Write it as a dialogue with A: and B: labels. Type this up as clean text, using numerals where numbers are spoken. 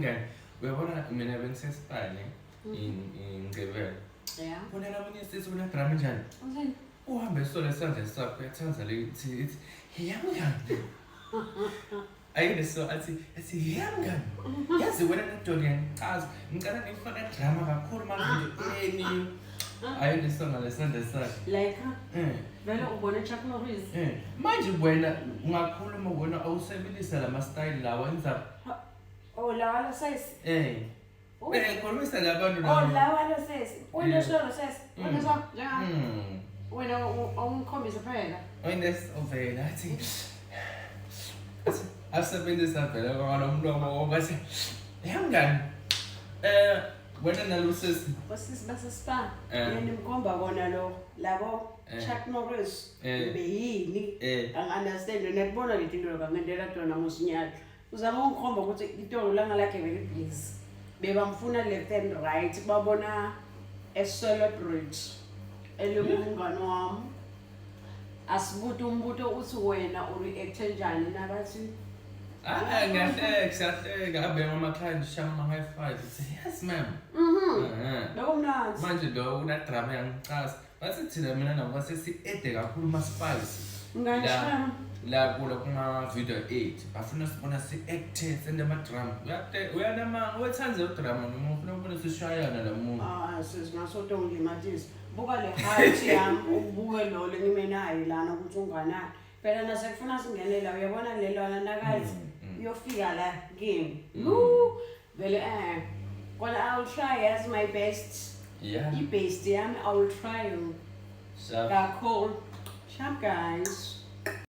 A: mngani, uyabona mina bengisesipane ngigqibela.
B: Yeah.
A: Khona lamunye sisi unedrama njani?
B: Uthini?
A: Uhambe esitolo esandleni sakho uyathanda le ithi ithi ya mngani. Ayini so athi athi ya mngani. Yazi wena nedoli yangichaza. Ngicela nifake drama kakhulu manje eni. Ayini so ngalesandla sakhe.
B: Like, vele ubone Chuck Norris.
A: Manje wena ungakhuluma wena awusebenzisa lama style lawa enza
B: Oh, lawa lo sesi. Oh.
A: Khulumisa labantu
B: Oh,
A: laba.
B: lawa lo sesi. Wena
A: Yeah.
B: so lo sesi. Wena so njenga wena awungikhombise phela.
A: Oyines ovela athi athi asebenzisa vele kwalo mlomo wonke athi ya mngani wena nalo sisi
B: Osisi basespa.
A: Eh.
B: Nimkhomba kona lo labo
A: Eh.
B: Chuck Norris.
A: Eh.
B: Beyini. Angi-understand wena kubona leti nto bangentela tona ngosinyalo. Uzama ukungikhomba ukuthi itolo langa lakhe belibhizi. Bebamfuna left and right babona a celebrate elingumngani wami. Asibuti umbuto uthi wena ureact njani nabathi
A: Ah, ngiyahleka, siyahleka. Abe ama-client shama ama-high five. Uthi, yes ma'am.
B: Bekumnandzi.
A: Manje lo unadrama yangichaza. Bathi thina mina nabo basesi-ede kakhulu ma-spice.
B: Mngani
A: La-
B: shame.
A: La kulo kuma-video 8 bafuna sibona si-acte sende ama-drama. Uyate uyanama wethanze udrama noma ufuna ukubona sishayana la muntu.
B: Ah, sizingasoto ngimatisa. Buka le height yami, ubuke lo lengime nayo lana ukuthi unganani. Phela nasekufuna singene la uyabona le lona nakathi uyofika la kimi. Lu vele Well, I will try as my best.
A: Yeah.
B: I-best yami I will try you.
A: Sharp.
B: Kakhulu. Sharp guys.